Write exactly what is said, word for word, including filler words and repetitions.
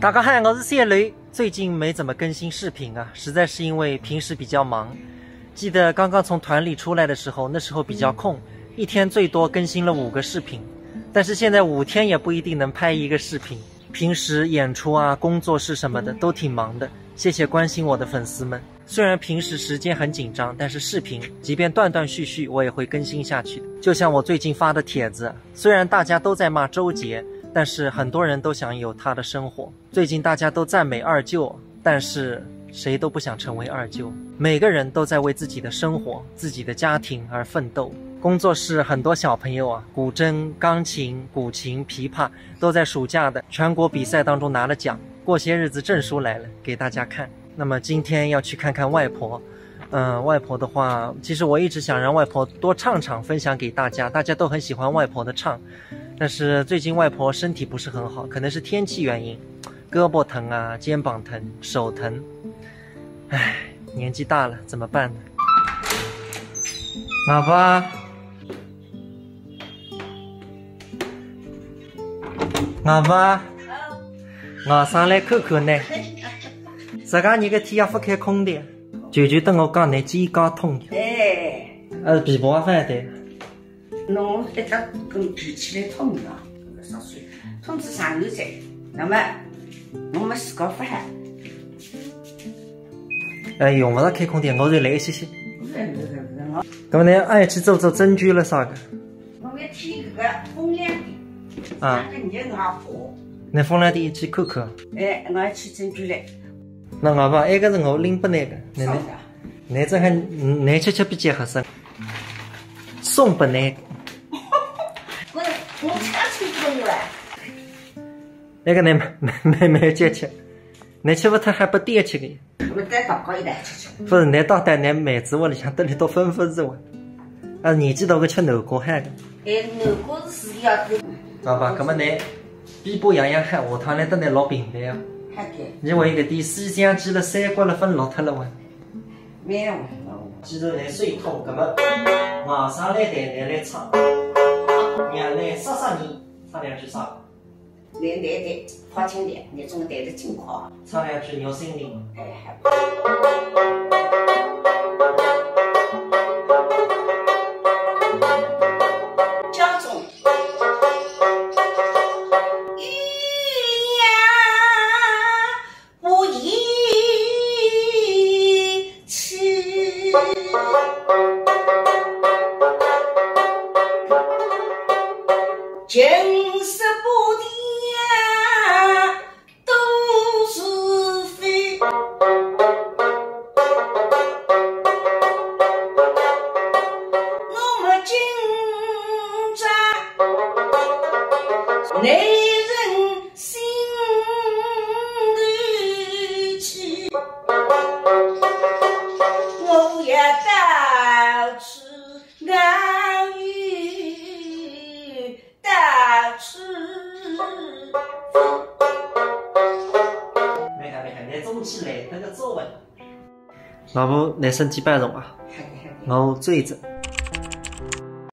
大家好，我是谢雷，最近没怎么更新视频啊，实在是因为平时比较忙。记得刚刚从团里出来的时候，那时候比较空，一天最多更新了五个视频，但是现在五天也不一定能拍一个视频。平时演出啊、工作室什么的都挺忙的，谢谢关心我的粉丝们。虽然平时时间很紧张，但是视频即便断断续续，我也会更新下去的。就像我最近发的帖子，虽然大家都在骂周杰，但是很多人都想有他的生活。最近大家都赞美二舅，但是谁都不想成为二舅。每个人都在为自己的生活、自己的家庭而奋斗。工作室很多小朋友啊，古筝、钢琴、古琴、琵琶都在暑假的全国比赛当中拿了奖。过些日子证书来了，给大家看。那么今天要去看看外婆。嗯，外婆的话，其实我一直想让外婆多唱唱，分享给大家，大家都很喜欢外婆的唱。但是最近外婆身体不是很好，可能是天气原因，胳膊疼啊、肩膀疼、手疼。唉，年纪大了，怎么办呢？外婆，外婆，我上来看看呢。自家热个天也勿开空调，舅舅跟我讲，侬肩胛痛。哎，呃，琵琶也勿会弹。 侬一只跟举起来痛啊，痛是啥意思？那么侬么自家发汗。哎，用勿着开空调，我就来一歇歇。勿是勿是勿是，我那么侬还要去做做针灸了啥个？我们天搿个风凉点，啊，那个热啊火。侬风凉点去看看。哎，我要去针灸嘞。那外婆，埃个是我拎拨侬个，侬侬。 侬真还，侬吃吃比较合适。送拨侬。勿是，我吃吃就有了。埃个侬侬侬吃吃，侬吃勿脱还拨爹吃个。我带大家一道吃吃。勿是，侬到底侬妹子屋里向，等侬到分分是哇。啊，年纪大个吃南瓜好个。哎，南瓜是自家的。好吧，搿么侬嘴巴养养好，下趟来等侬录屏幕啊。好的。侬还有搿点思想记了三观了分落脱了哇。 没有。既然侬手痛，搿么马上来弹，侬来唱，让侬杀杀人，唱两句啥？侬弹弹，好听点，侬总弹得真快。唱两句《玉森林》。哎，好。家中一样 不义气。尽是不天都是非。我们今朝男人 心里去，我也到处安于到处。蛮好蛮好，侬中气来得个作文。老婆，侬身体保重啊。好的好的。我走一走。